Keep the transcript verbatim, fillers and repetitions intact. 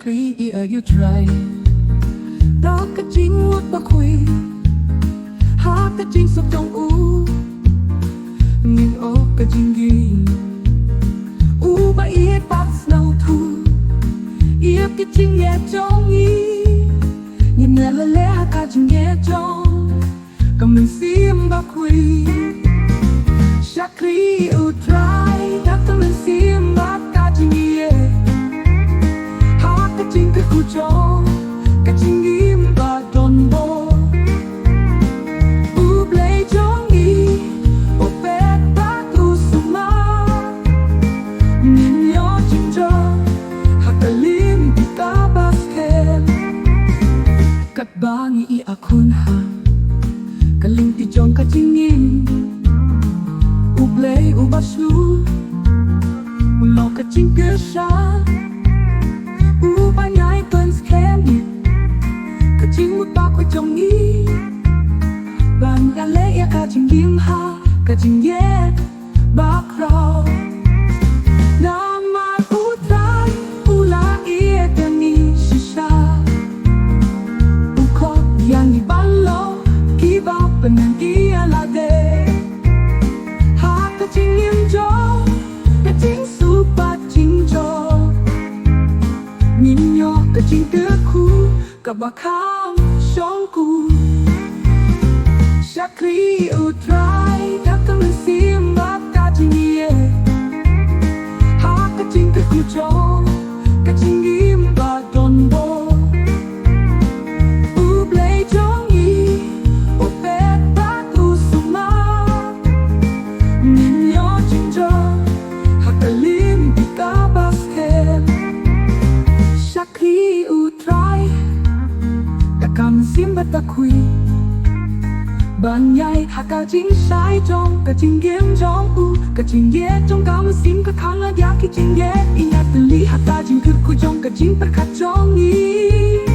Ri i a u Trai, da ka jingmut bakhuid ha ka jingsuk jong u. Ngin ong ka jingim, u ba i pat sngewthuh ïa ka jingeh jong ngi. Ngin ïa leh ha ka jingeh jong ka mynsiem bakhuid. Shakri u Trai da ka mynsiem bad ka jingeh, ha ka jingkyrkhu jong ka jingim ba don bor. U Blei jong ngi u peit bad u sumar. Ngin ïoh jingjop ha ka lynti kaba skhem. Katba ngi ïakhun ha ka lynti jong ka jingim, u Blei u ba shu u long ka jingkyrshan, u ba ngi ai pynskhem ïa ka jingmut bakhuid jong ngi ban ïaleh ïa ka jingim ha ka jingeh bakhraw. Namar u Trai u la ïeit ïa ngi shisha, u khot ïa ngi ban long kiba pynngeit ïa lade. Ha ka jingim jong ka jingsuk bad jingjop, ngin ïoh ka jingkyrkhu kaba kham shongkun. Shakri u Trai da ka mynsiem bad ka jingeh, ha ka jingkyrkhu jong ka jingim ba don bor. U Blei jong ngi u peit bad u sumar. Ngin ïoh jingjop ha ka lynti kaba skhem. Shakri u Trai da ka mynsiem bakhuid ban ïaid ha ka jingshai jong ka jingim jong u. Ka jingeh jong ka mynsiem ka khang ïa ki jingeh. Ïa tylli ha ka jingkyrkhu jong ka jingpyrkhat jong ngi.